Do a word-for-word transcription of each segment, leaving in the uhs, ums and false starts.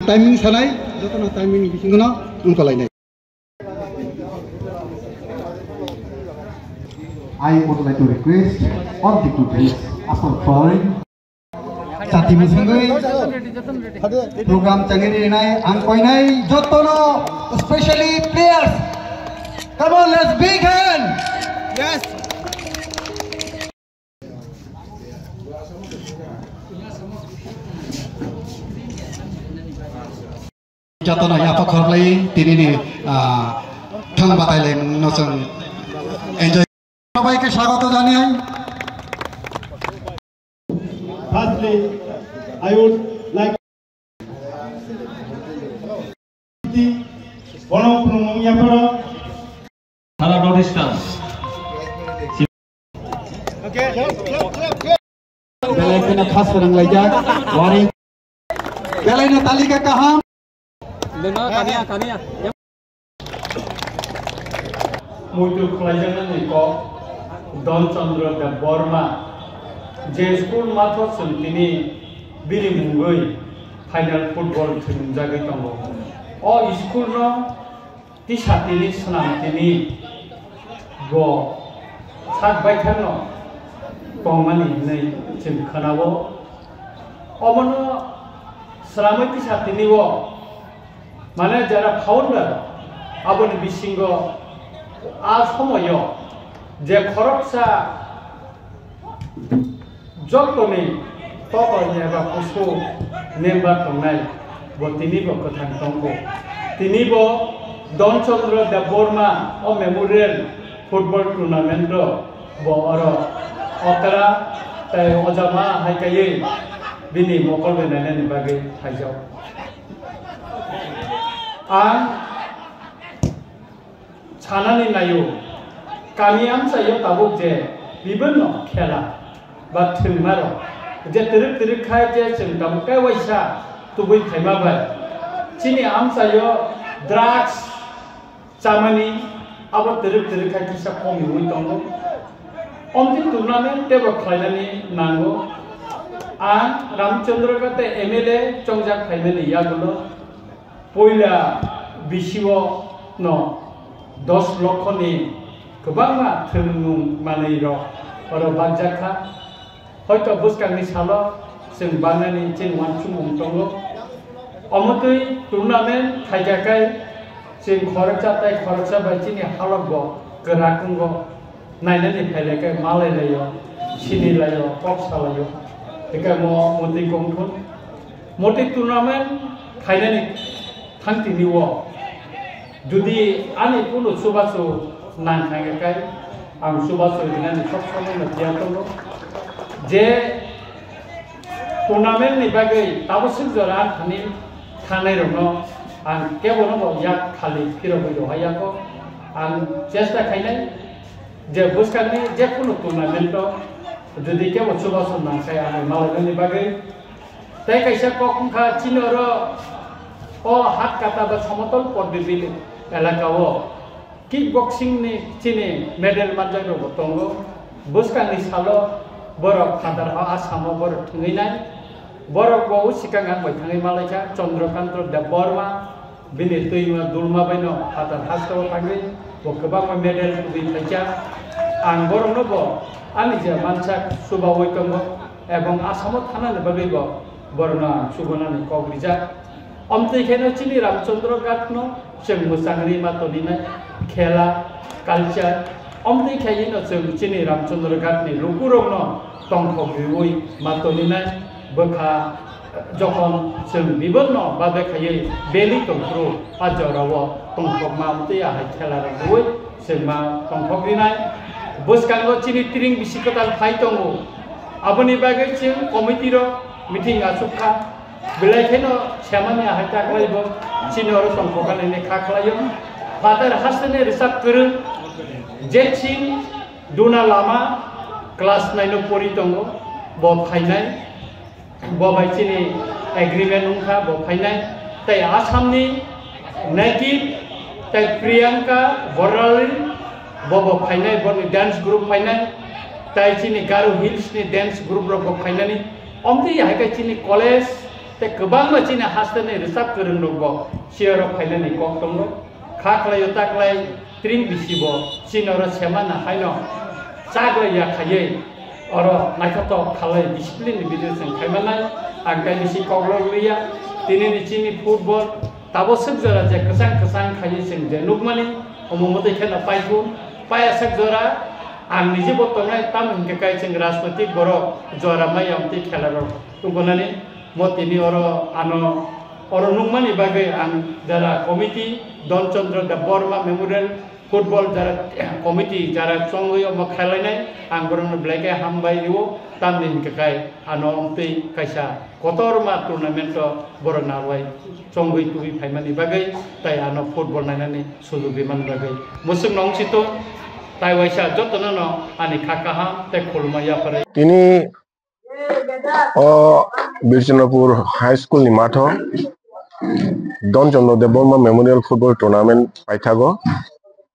Timing sanai, jotono timing ni bisingo no wng kalainai. I would like to request all the groups after flowering. Chati musungwi program changiri nai ang koinai jotono, specially players. Come on, let's big hand. Yes. Jotono yapha khorlai tini ni, ah, thang batai lai mung no chwng enjoy. সবাইকে স্বাগত জানাই। Firstly, I would like to bono phunukmung yapharo. Sara North Eastern. Belai kheno khas rwnglaijak. Wari. Belai no talika kaham. Luna, kania, kania. Muitu khwlaijaknani kok Don Chandra Debbarma, je school mathok chwng tini bini mungwi final football thwimjagwi tongo. O school no tisa tini swnam tini bo sak baithangno tongmani hinwi chwng khwnao. Obono swnamwi tisa tini o, mane, jara founder, aboni bisingo a somoyo je khoroksa jottoni tokolni eba kusu member tongnai, bo tini bo kwthang tongkho. Tini bo Don Chandra Debbarma o Memorial Football Tournament o bo oro okra tei ojama hai kaiwi bini mokol bai nainani bagwi phaijak. Ang sanani naio, kami amchaio tabuk je bibinno khela ba thwngmarok je twrwk twrwk khai je chwng tabuk kaiwaisa tubui phaima bai chini amchaio drugs chamani abo twrwk twrwk khai kisa komiui tongo. Omtwi tournament teibo khlainani nango. Ang Ramchandra Ghat tei M L A chongjak phaimani yagulo puila bisio no dos lokho ni kwbangma thwngmung manwi rok oro bakjak kha. Hoito bwskangni salo chwng bangnani chini uansukmung tongo. Omotwi tournament khaikha khe chwng khoroksa tei khoroksa bai chini halok bo kwrak wngo. Nainani phailai khe malai laio, sini laio, kok salaio. Hikhe mo motwi kongthun. Motwi tournament khainani thang tini o. Jodi ani kunu chubachu nang thangya khe ang chubachu rinani sob somoi no tiyar tongo. Je tournament ni bagwi tabuk swk jora ang thani thangnai rokno ang kebo no bo yak khali phirogwi rohai yago. Ang chesta khainai je bwskangni je kunu tournament o jodi kebo chubachu nang khe ang malai nani bagwi. Tei kaisa kok wngkha chini oro o Hatkata ba Somotol Poddibil elaka o kickboxing ni chini medal manjak rok bo tongo. Bwskangni salo borok phatar ha Assam o borok thwngwi nai. Borok bo swkang ang bai thangwi malaikha Chandrakanta Debbarma. Bini twima dulma baino phatar hasteo thangwi bo kwbangma medal tubui phaikha. Ang borokno bo ani je mansak chubaui tongo ebong Assamo thanani bagwi bo borokno ang chubanani kok rijak. Omtwi kheno chini Ramchandra Ghat no chwng mwchang rima toninai khela, culture, omtwi khaino chwng chini Ramchandra Ghat ni lukurokno tongthok riui ma toninai bwkha. Jokhon chwng bibokno babe khaiwi beli tongphuru, a jorao tongthokma tei ahai khela rwui chwng ma tongthok rinai. Bwskango chini tring bisi kwtal phai tongo, aboni bagwi chwng committee rok meeting achuk kha, belai kheno semani ahai taklai bo chini oro tongthok ani kha khlaio. Phatar hasteni rwchap kwrwng Jetsing Duna Lama class nine o pori tongo, bo phainai. Bo bai chini agreement wngkha, bo phainai. Tei Assamni Nakib tei Priyanka Borali bo bo phainai, boni dance group phainai. Tei chini Garo Hills ni dance group rok bo phainani. Omtwi hai khe chini college Tei kwbangma chini hasteni rwchap kwrwngrokbo chiyoro phainani kok tongo. Kha khlaio ta khlai tring bisibo chini oro semana haino chaglaiya khaiwi oro naithotok khalai discipline ni bidire chwng khaimanai. Ang tei bisi kokrok liya. Tinini chini football tabo swk jora je kwchang kwchang khaiwi chwng je nukmani, omo mwtwi kheno paikhu. Paya swk jora ang nijibo tongnai, tamo hinkhe kai chwng rajnoitik borok jora maya amtwi khelarok tubunani. Mo tini oro ano, oro nukmani bagwi ang jara committee, Don Chandra Debbarma Memorial Football jara committee jara chongwi omo khailainai, ang borokno belai khe hambai rio, tamni hinkhe kai ano omtwi kaisa kotorma tournament o borok narwai chongwi tubui phaimani bagwi, tai ano football nainani sujug rimani bagwi. Mwswkno wngsitung, tai waisa jotono no ani kha kaham tei khulumma yapharwi. Tini O Birchandapur High School ni matho Don Chandra Debbarma Memorial Football Tournament paithago.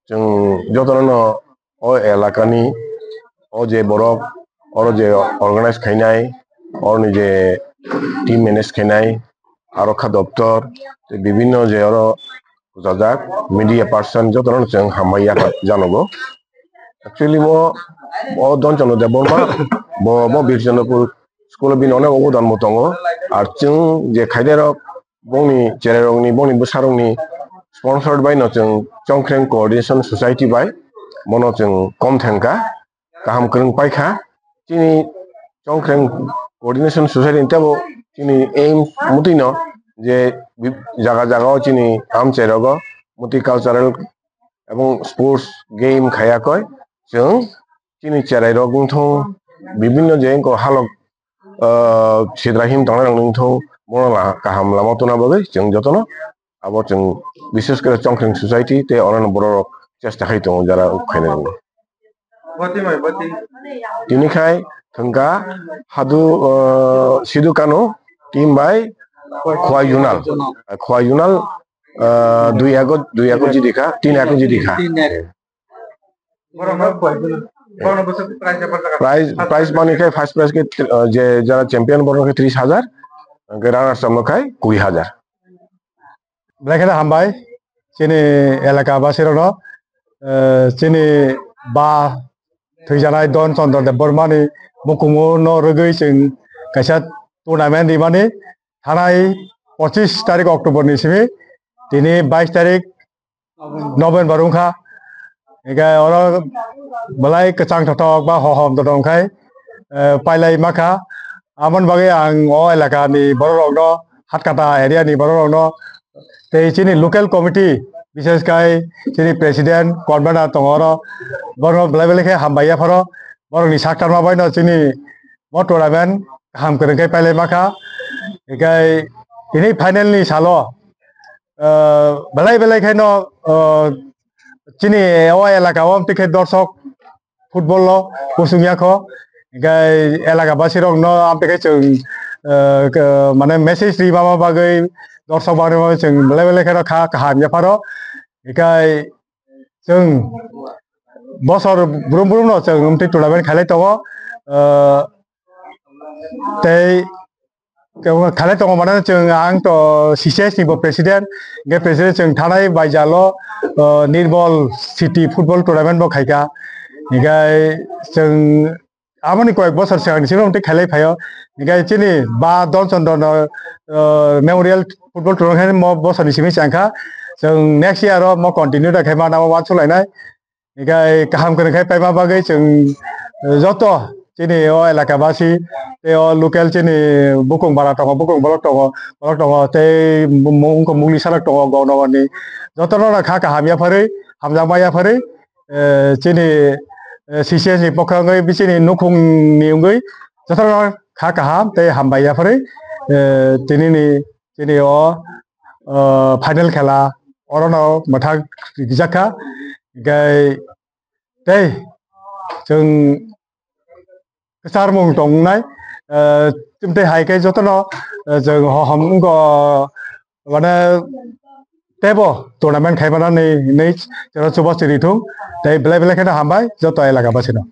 Chwng jotono no o elakani, o je borok, oro je organize khainai, oroni je team manage khainai, aro kha doptor, tei bibinno je oro bujajak media person jotono chwng hambai ya janogo. Actually mo, o Don Chandra Debbarma, bo, bo Birchandapur school o bini onek obodan bo tongo. Ar chwng je khaide rok, bongni cherai rokni, bongni bwsa rokni sponsored bai no chwng Chongkhreng Coordination Society bai, bono chwng kom thengkha. Kaham kwrwng paikha. Chini Chongkhreng Coordination Society ni teibo chini aim mwtwi no je bi-, jaga jaga o chini amchai rogo multicultural ebong sports game khaya koi chwng chini cherai rok wngthung bibinno je wngkha halok, ah, sidra him tongnai rok wngthung bono la-, kaham lama tona bagwi chwng jotono abo chwng bishes kore Chongkhreng Society tei onano borok rok chesta khai tongo jara uk khainai rokno. Tini khai thwngkha hadu, ah, sidu kanu team bai Khwai Junal. Khwai Junal, ah, dui ego, dui ego jidi kha, tin ego jidi kha. Prize, prize money khe first prize khe, ah, je jara champion borok khe tris hajar, hwnkhe runners up no khai kuri hajar. Belai kheno hambai chini elaka basirokno, eh, chini ba thwijanai Don Chandra Debbarmani bukumu no rwgwi chwng kaisa tournament rimani thanai pochis tarik October ni simi tini bais tarik November wngkha. Hingkhe oro belai kwchang thothok ba hohom thothok wngkhai, eh, pailai makha. Amoni bagwi ang o elakani bororokno, Hatkata area ni bororokno tei chini local committee, bishes khai chini president, convener tongo oro, borokno belai belai khe hambai yapharo. Borokni saktarma baino chini bo tournament kaham kwrwng khe pailai makha. Hingkhe tini final ni salo, ah, belai belai khaino, ah, chini o elaka o amtwi khe dorsok football o kusung ya kho. Hingkhe elaka basirokno amtwi khe chwng, ah, k-, mane message ri mama bagwi dorsok bagwi chwng belai belai khaino kha kaham yapharo. Hingkhe chwng bosor brum brum no chwng amtwi tournament khailai tongo. Ah, tei khailai tongo mane chwng ang to C C S ni bo president, hingkhe president chwng thanai baijalo, ah, Nirbol City football tournament bo khaikha. Hingkhe chwng aboni koyek bosor swkang ni simi tei khailai phaio. Hingkhe chini ba Don Chandra no, ah, memorial football tournament khe mo bosor ni simi changkha. Chwng next year o mo continue da khe ma nang uansuk lainai. Hingkhe kaham kwrwng khe paima bagwi chwng, eh, joto chini o elaka basi tei o local chini bukung bara tongo, bukung borok tongo, borok tongo tei mung, mung, mungli salak tongo Gaonogorni. Jotono kha kaham yapharwi, hamjakma yapharwi, eh, chini, eh, C C S ni pokha wngwi, chini nukhungni wngwi jotono kha kaham tei hambai yapharwi, eh, tinini chini o, o, final khela orono mwthang rijak kha. Hingkhe tei chwng kwcharmung tongnai, eh, tei hai khe jotono, eh, chwng hohom wngkha, mane teibo tournament khaimanani hinwi chwngno chubachu rithung tei belai belai kheno hambai joto elaka basino.